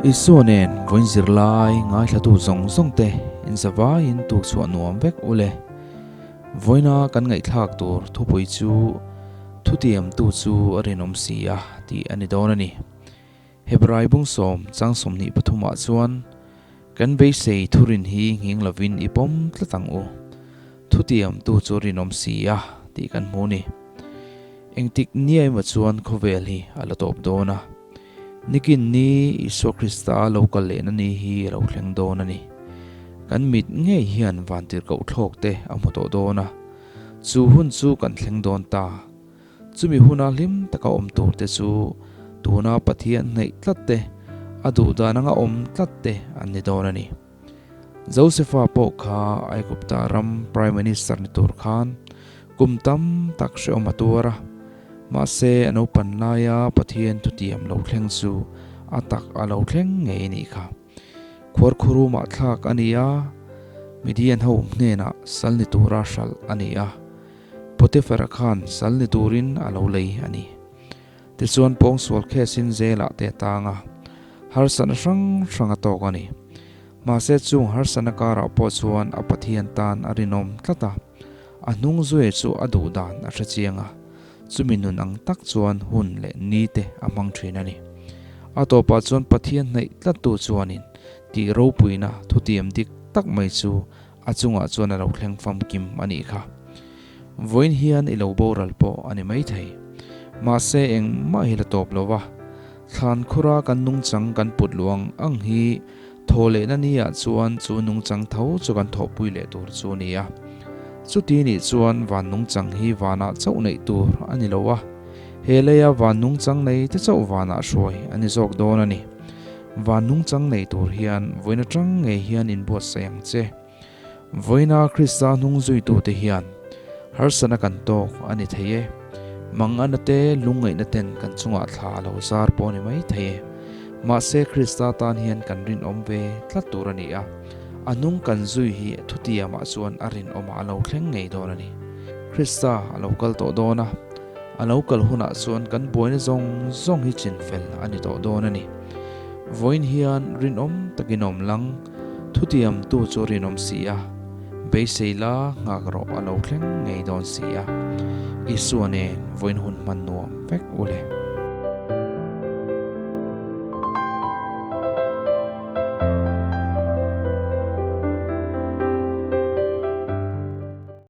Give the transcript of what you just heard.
Isua nen vawiin zirlai ngaithlatu zawng zawng te inzavaiin tukchhuah nuam vek u le. Vawiina kan ngaihthlak tur thupui chu Thutiamtu chu a rinawm si a tih a ni dawn a ni. Hebrai bungsawm chang 23 ah chuan kan beisei thurin hi nghing lovin i pawm tlat ang u. Thutiamtu chu a rinawm si a tih kan hmu ni. Engtik nia emaw chuan khawvel hi a la tawp dawn a. Nikin ni Isua Krista lo kal lehna ni hi a lo thleng dawn a ni. Kan mit ngei hian vantirhkoh thlawk te a hmu tawh dawn a. Chu hun chu kan thleng dawn ta. Chumi huna hlim taka awm tur te chu tuna Pathian hnaih tlat te, a duhdan anga awm tlat te an ni dawn a ni. Josefa pawh kha Aigupta ram Prime Minister ni tur khan kum tam tak hrehawm a tuar a, mahse a naupan laia Pathian thutiam lo thleng chu a tak a lo thleng ngei a nih kha. Khuarkhurumah thlak a ni a, Midian ho hnenah sal ni tura hralh a ni a, Potiphar-a khan sal ni turin a lo lei a ni. Tichuan pawngsual khesin zelah te a tang a, harsatna hrang hrang a tawk a ni. Mahse chung harsatna karah pawh chuan a Pathian tan a rinawm tlat a, a hnung zui chu a duh dan a hre chiang a, chumi nun ang tak chuan hun leh ni te a hmang thin a ni. A tawpah chuan Pathian hnaih tlattu chuanin tih ropuina thutiam dik tak mai chu a chungah chuan a lo thleng famkim a nih kha. Vawiin hian i lo boral pawh a ni maithei. Mahse engmah hi la tawp lo va, thlan khura kan nungchang kan put luang ang hi thaw lehna niah chuan chu nungchang tho chu kan thawhpui leh tur chu a ni a. Chuti nih chuan van nungchang hi vanah chauh neih tur a ni lo a, he leia van nungchang nei te chauh vanah hruai a ni zawk dawn a ni. Van nungchang nei tur hian vawiin atang ngei hian inbuatsaih ang che. Vawiina Krista hnung zuitute hian harsatna kan tawk a ni thei e. Mangana te lungngaihna ten kan chungah thla a lo zar pawh a ni mai thei e. Mahse Krista tan hian kan rinawm ve tlat tur a ni a, a hnung kan zui hi thutiamah chuan a rinawmah a lo thleng ngei dawn a ni. Krista a lo kal tawh dawn a. A lo kal hunah chuan kan buaina zawng zawng hi chinfel a ni tawh dawn a ni. Vawiin hian rinawm takin awm lang, thutiamtu chu rinawm si a, beisei la nghak rawh a lo thleng ngei dawn si a. Isua nen vawiin hun hman nuam vek u le.